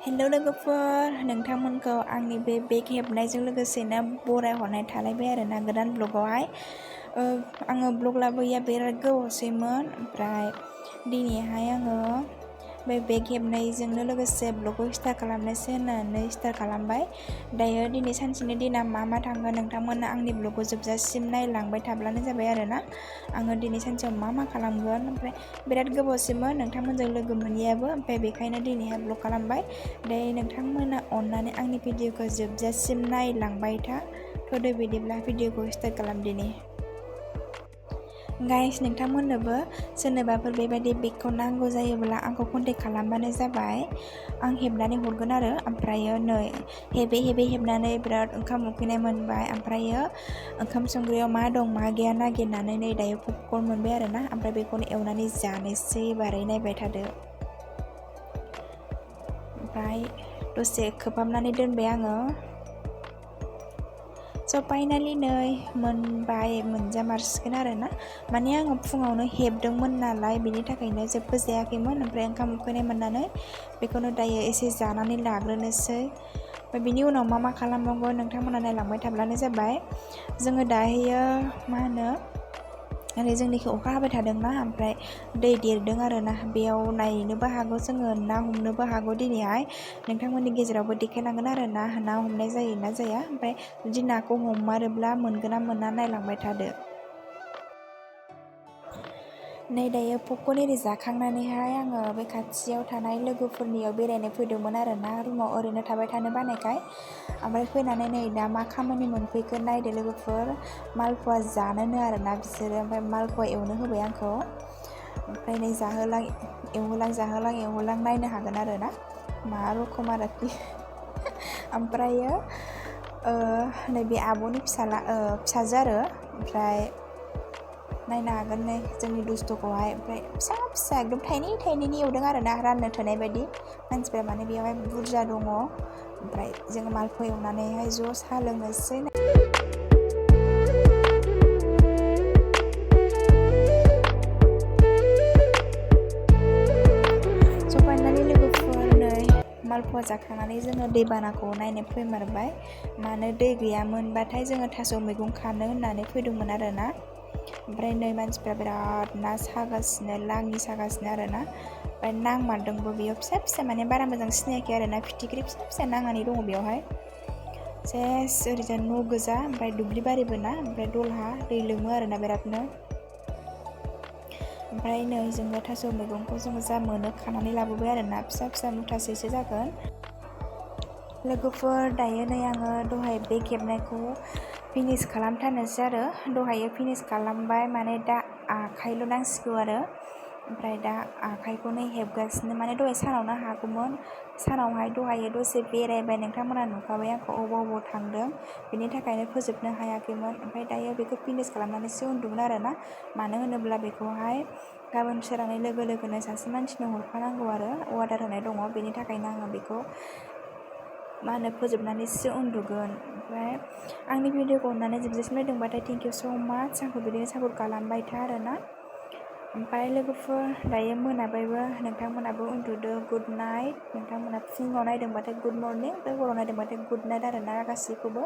हेल' लोगोफोर, नोंथांमोनखौ आंनि बे बेग हेबनायजों लोगोसेनो बरायहरनाय थालायबाय आरोना गोदान ब्लगावहाय। आङो ब्लग लाबोयैया बिराद गोबावसैमोन, ओमफ्राय दिनैहाय आङो बे बेग हेबनायजोंनो लोगोसे ब्लगखौ स्टार्ट खालामनोसै होननानै स्टार्ट खालामबाय। दायो दिनै सानसेनि दिना मा थांगोन नोंथांमोना आंनि ब्लगखौ जोबजासिम नायलांबाय थाब्लानो जाबाय आरोना। आङो दिनै सानसेयाव मा खालामगोन, ओमफ्राय बिराद गोबावसैमोन नोंथांमोनजों लोगो मोनैयाबो, ओमफ्राय बेखायनो दिनैहाय ब्लग खालामबाय। दायो नोंथांमोना अननानै आंनि भिडिअखौ जोबजासिम नायलांबाय था। थ'दो बिदिब्ला भिडिअखौ स्टार्ट खालामदिनि। गाइस, नोंथांमोननोबो सोरनोबाफोर बेबायदि बेगखौ नांगौ जायोब्ला आंखौ कन्टेक्ट खालामबानो जाबाय। आं हेबनानै हरगोन आरो। ओमफ्रायो नै हेबै हेबनानै बिराद ओंखाम उखैनाय मोनबाय। ओमफ्रायो ओंखाम संग्रायाव मा दं मा गैया नागिरनानै नै दायो पपकर्न मोनबाय आरोना। ओमफ्राय बेखौनो एवनानै जानोसै, बारै नायबाय थादो। ओमफ्राय दसे खोबहाबनानै दोनबाय आङो। स' फाइनालि नै मोनबाय, मोनजामारसिगोन आरोना। माने आङो फुङावनो हेबदोंमोन नालाय, बेनि थाखायनो जेबो जायाखैमोन। ओमफ्राय ओंखाम उखैनाय मोननानै बेखौनो दायो एसे जानानै लाग्रोनोसै। ओमफ्राय बिनि उनाव मा खालामबावगोन नोंथांमोना नायलांबाय थाब्लानो जाबाय। जोङो दायो ओरै जोंनिखै अखा हाबाय थादोंना, ओमफ्राय दै देरदों आरोना। बेयाव नायनोबो हागौ जोङो, ना हमनोबो हागौ दिनैहाय। नोंथांमोननि गेजेरावबो देखायलांगोन आरो ना हमनाय जायो ना जाया। ओमफ्राय जुदि नाखौ हमारोब्ला मोनगोन ना मोना नायलांबाय थादो। नै दायो पपकर्न एरि जाखांनानैहाय आङो बे खाथियाव थानाय लोगोफोरनियाव बेरायनो फैदोंमोन आरोना, रुमाव ओरैनो थाबाय थानो बानायखाय। ओमफ्राय फैनानै नै दा मा खामानि मोनफैखो नायदो लोगोफोर। मालप'वा जानोनो आरोना बिसोरो, ओमफ्राय मालप'वा एवनो होबाय आंखौ। ओमफ्राय नै एवहोलां नायनो हागोन आरोना मा रखम आरोखि। ओमफ्रायो नैबे आब'नि फिसाजो आरो। ओमफ्राय नायनो हागोन नै जोंनि दुस्थ'खौहाय। ओमफ्राय फिसा एकदम थाइनैनि एवदों आरोना, राननो थोनाय बायदि। मानसिफ्रा माने बेयावहाय बुरजा दङ। ओमफ्राय जोङो मालप'वा एवनानैहाय ज' साहा लोंनोसै। स' फाइनालि लोगोफोर नै मालप'वा जाखांनानै जोङो दैबानाखौ नायनो फैमारबाय। मानो दै गैयामोनबाथाय जोङो थास' मैगं खानो होननानै फैदोंमोन आरोना। ओमफ्राय नै मानसिफ्रा बिराद ना सागासिनो, लाङि सागासिनो आरोना। ओमफ्राय नांमारदोंबो बेयाव फिसा माने बारा मोजां सिनायाखै आरोना, फिथिख्रि फिसा नांनानै दङ बेयावहाय। सेस ओरैजाय न' गोजा, ओमफ्राय दुब्लि बारिबो ना, ओमफ्राय दलहा, दै लोमो आरोना बिरादनो। ओमफ्राय नै जोङो थास' मैगंखौ जोङो जा मोनो खानानै लाबोबाय आरोना, फिसा मुथासेसो जागोन। लोगोफोर दायो नै आङो दहाय बेग हेबनायखौ फिनिश खालामथारनोसै आरो। दहायो फिनिश खालामबाय, माने दा आखाइल' नांसिगौ आरो। ओमफ्राय दा आखाइखौनो हेबगासिनो, माने दहाय सानावनो हागौमोन। दहायो दसे बेरायबाय, नोंथांमोना नुखाबाय आंखौ अबाव थांदों। बेनि थाखायनो फोजोबनो हायाखैमोन। ओमफ्राय दायो बेखौ फिनिश खालामनानैसो उन्दुगोन आरोना। मानो होनोब्ला बेखौहाय गाबोन सोरांनाय लोगो लोगोनो सासे मानसिनो हरखानांगौ आरो, अर्डार होनाय दङ। बेनि थाखायनो आङो बेखौ फोजोबनानैसो उन्दुगोन। ओमफ्राय आंनि भिडिअखौ अननानै जोबजासिम नायदोंबाथाय थेंक इउ स' माच। आंखौ बिदिनो सापर्ट खालामबाय था आरोना। ओमफ्राय लोगोफोर दायो मोनाबायबो, नोंथांमोनाबो उन्दुदो, गुड नाइट। नोंथांमोना फुङाव नायदोंबाथाय गुड मर्निं, ओमफ्राय हराव नायदोंबाथाय गुड नाइट आरोना गासैखौबो।